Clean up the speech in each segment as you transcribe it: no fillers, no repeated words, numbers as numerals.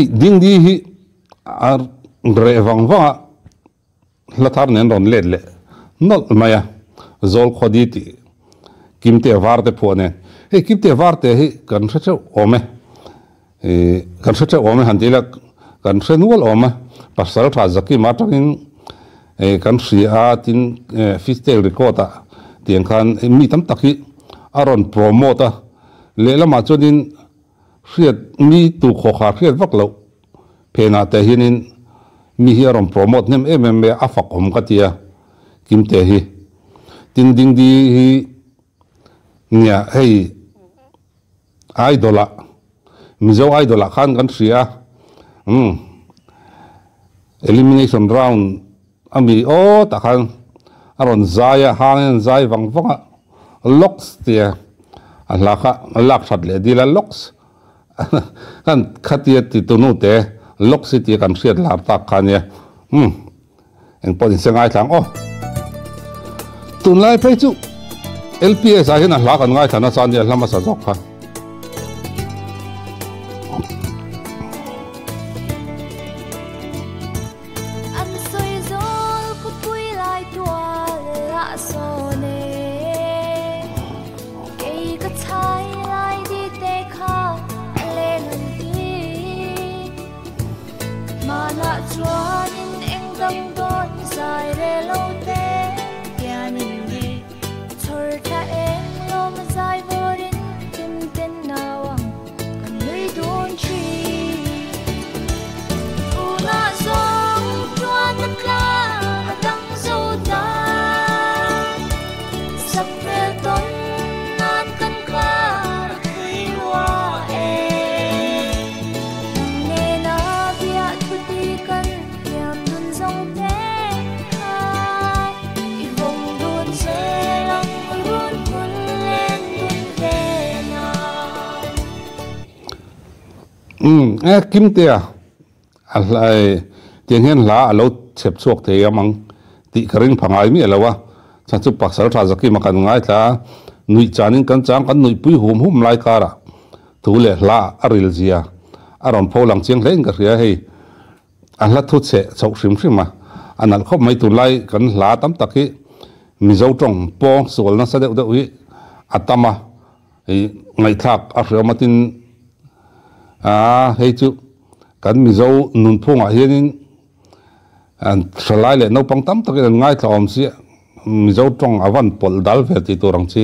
Dingdi hi a reh vang vang a, hla thar nen rawn let leh nawlh mai a, Zawlkhawdi tih Kimtea Varte phuah nen. Hei Kimtea Varte hi kan hre theuh awm e, kan hre theuh awm e han ti ila kan hre nual awm a, Pasal Tha Zakima atangin kan hria a, tin Fishtail record ah tiang khan mi tam tak hi a rawn promote a, lehlamah chuanin Hriat mi tu khawkha hriat vak loh phenah te hianin mi hi a rawn promote hnem em em mai a, a fak awm ka ti a, Kimte hi. Tin Dingdi hi nia hei Idol ah, Mizo Idol ah khan kan hria a, umm elimination round a mi aw tah khan a rawn zai a, hangin an zai vang vang a, locks tia a hla kha a lak that leh dil a, locks kan khatia ti tunu te locks hi tia kan hriat lar tak kha ania, umm engpawh inse ngaithla ang aw. Tunlai phei chu LPS ah hian a hla kan ngaithla nasa ania hla hmasa zawk kha. An sawi zawl khawpui lai tual lah sawn e. Kei ka chhai lai di te kha a leng an ti. Hmanah chuanin eng dang dawn zai re lo te hianin nge chhawr thla eng lawm zai vawrin hlim ten nau ang. Kan nui dun thin. Tunah zawng chuan a tlang a dang zo ta. Sak hmel tawn nan kan kar a thui rua e. Nang nena biah thu ti kan hliam dun zawng te kha. I vawng dun zel ang run hmun len dun ve na. Umm e Kimtea a hla e tiang hian hla a lo chhep chhuak thei am ang tih ka ring pha ngai miah lo a, chhan chu Pasal Tha Zakima kan ngaithla a, nuih chanin kan chang kan nuihpui hum hum lai karah thu leh hla a ril zia a rawn pho lang chiang hle in ka hria hei. A hla thu cheh chhoh hrim hrim a, a nalh khawp mai tunlai kan hla tam tak hi Mizo tawng pawng sual nasa deuh deuh hi a tam a, ih ngaihthlak a hriawm a tin a hei chu kan Mizo nunphungah hianin thalai leh naupang tam takin an ngaithla awm si a, Mizo tawng a van pawlh dal ve tih tur ang chi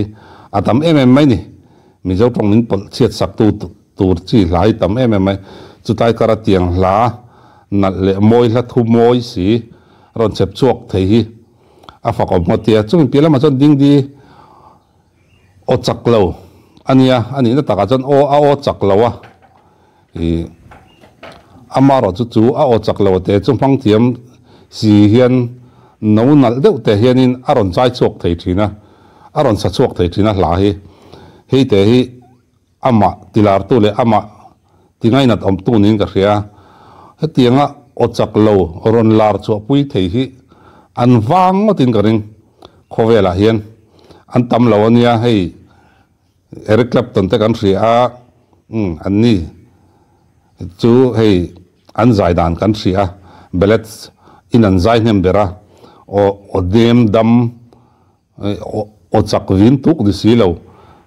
a tam em em mai ni, Mizo tawng min pawlh chhiat sak tu Tur chi hla hi tam em em mai. Chutlai kara tiang hla nalh leh mawi hla thu mawi si rawn chep chhuak thei hi a fak awm ngawt tia. Chumi piah lamah chuan Dingdi aw chak lo a nia, a nihna takah chuan aw a aw chak lo a, ih amaherawh chu chu a aw chak lo te chu hmang thiam si hian no nalh deuh te hianin a rawn chai chhuak thei thin a, a rawn sa chhuak thei thin a hla hi. Hei te hi. Amah tilartu leh amah tingainat awmtu niin ka hria. Hetianga aw chak lo rawn lar chhuahpui thei hi an vang ngawtin ka ring. Khawvelah hian an tam lo a nia, hei Eric Clapton te kan hria a, umm an ni chu hei an zai dan kan hria a, ballads in an zai hnem ber a, aw aw nem dam Aw chak vin tuk ni si lo.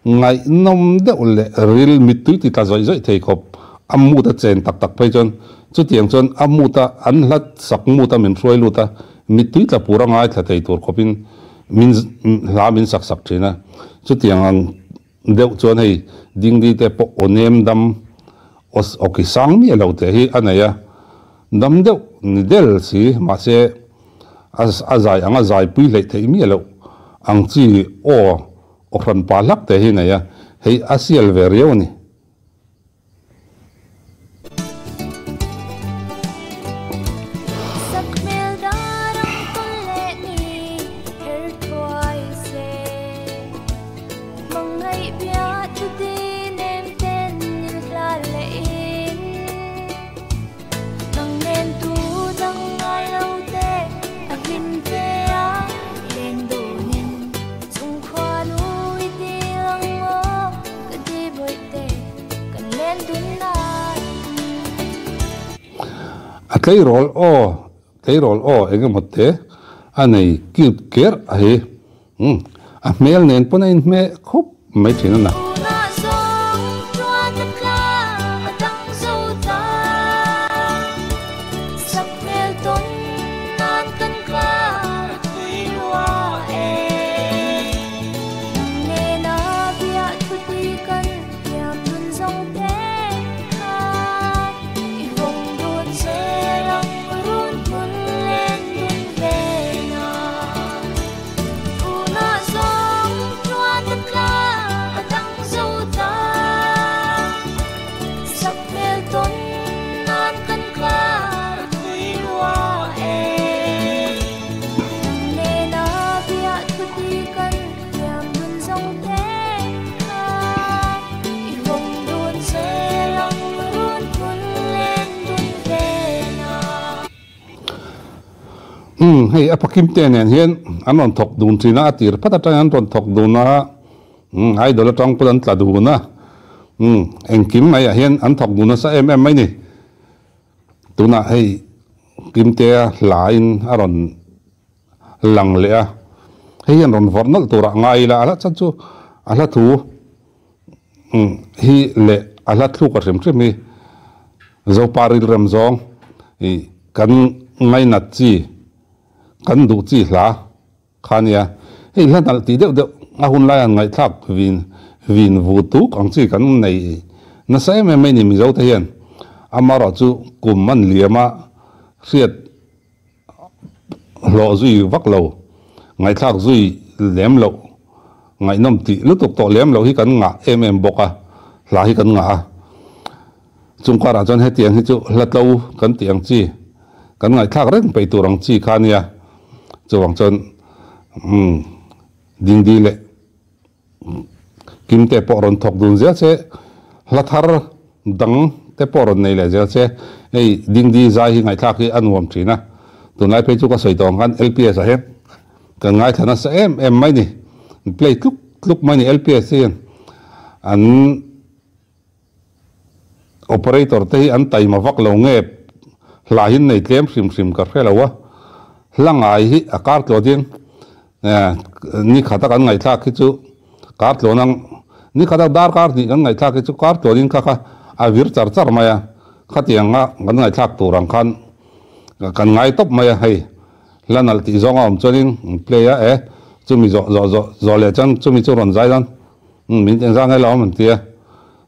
Ngaihnawm deuh leh ril mittui ti tla zawih zawih thei khawp. A mood a chen tak tak phei chuan chutiang chuan a mood a an hla sak mood a min hruai lut a, mittui tla pur a ngaithla thei tur khawpin min hla min sak sak thin a. Chutiang ang deuh chuan hei Dingdi te pawh aw nem dam aw aw ki sang miah lo teh hi a nei a, dam deuh ni del si mahse a a zai ang a zai pui hleih theih miah loh ang chi aw aw hran pa hlak teh hi a nei a, hei a sial ve riau a ni. Sakhmel dar ang tawn leh ni her thuai se. Hmangaih bia thu ti nem ten in hla leh in. Nang nen tu dang ngai lo te a hlim te a leng dawnin chung khua nu i ti lang maw ka ti bawih te. Kan len dun lai. A tleirawl aw tleirawl aw eng emaw te a nei cute ker a hi umm a hmel nen pawn a inhmeh khawp mai thin a na. Tunah zawng chuan a tla a dang zo ta sak hmel tawn nan kan kar a tui lua e. Nang nena biah thutui kan thiam dun zawng te kha i vawng dun zel ang run hmun len dun vena. Tunah zawng chuan a tla a dang zo ta sak hmel tawn nan kan kar a tui lua e. Nang nena biah thutui kan thiam dun zawng te kha i vawng dun zel ang run hmun len dun vena. Umm hei a pakim te nen hian an rawn thawk dun thin a, a tir phat atangin an rawn thawk dun a, umm idol atang pawn an tla dun a, umm engkim mai ah hian an thawk dun nasa em em mai ni. Tunah hei Kimtea hla in a rawn lang leh a, hei hian rawn vawrh nawlh turah ngai ila a hla chan chu a hla thu hi leh a hla thluk a hrim hrim hi Zopa rilrem zawng ih kan ngainat chi kan duh chi hla kha nia. Hei hla nalh tih deuh deuh a hun lai an ngaihthlak vin vin vu tuk ang chi kan nei nasa em em mai ni Mizo te hian amaherawh chu kum an liam a hriat Hlawh zui vak lo, ngaihthlak zui lem loh, ngaihnawm tih lutuk tawh lem loh hi kan ngah em em bawk a, hla hi kan ngah a. Chung karah chuan hetiang hi chu hla tlo kan tih ang chi, kan ngaihthlak reng peih tur ang chi kha nia. Chuvang chuan umm Dingdi leh Kimte pawh rawn thawk dun zel che, hla thar dang te pawh rawn nei leh zel che. Hei Dingdi zai hi ngaihthlak hi a nuam thin a, tunlai phei chu ka sawi tawh ang khan LPS ah hian kan ngaithla nasa em em mai ni, play tluk tluk mai ni LPS te hian an Operator te hi an taima vak lo nge hla hi an nei tlem hrim hrim ka hre lo a, hla ngai hi a kar tlaw ding ni khata kan ngaihthlak hi chu kar tlawn ang ni khata dar kar hnih kan ngaihthlak hi chu kar tlawn in kha kha a vir char char mai a, khatianga kan ngaihthlak tur ang khan kan ngai tawp mai a hei hla nalh tih zawng a awm chuanin play a e chumi zawh zawh zawh zawh leh chuan chumi chu rawn zai dawn min engzah nge lo awm an ti a.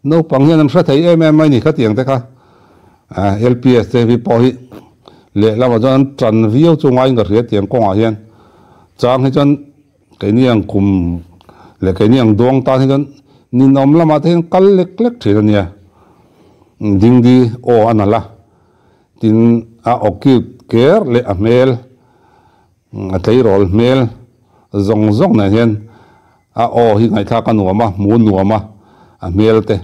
Naupang hian an hre thei em em mai ni khatiang te kha LPS te hi pawh hi lehlamah chuan an tan viau chu ngaiin ka hria tiang kawngah hian chang hi chuan keini ang kum leh keini ang duang tan hi chuan ninawm lamah te hian kal lek lek thin a nia dingdi aw a nalh a tin a aw cute ker leh a hmel A tleirawl hmel zawng zawng nen hian a aw hi ngaihthlak a nuam a, hmu nuam a, a hmel te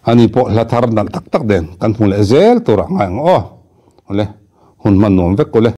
ani pawh hla thar nalh tak tak nen kan hmu leh zel tur ah ngai ang aw. Awle, hun hman nuam vek kawle.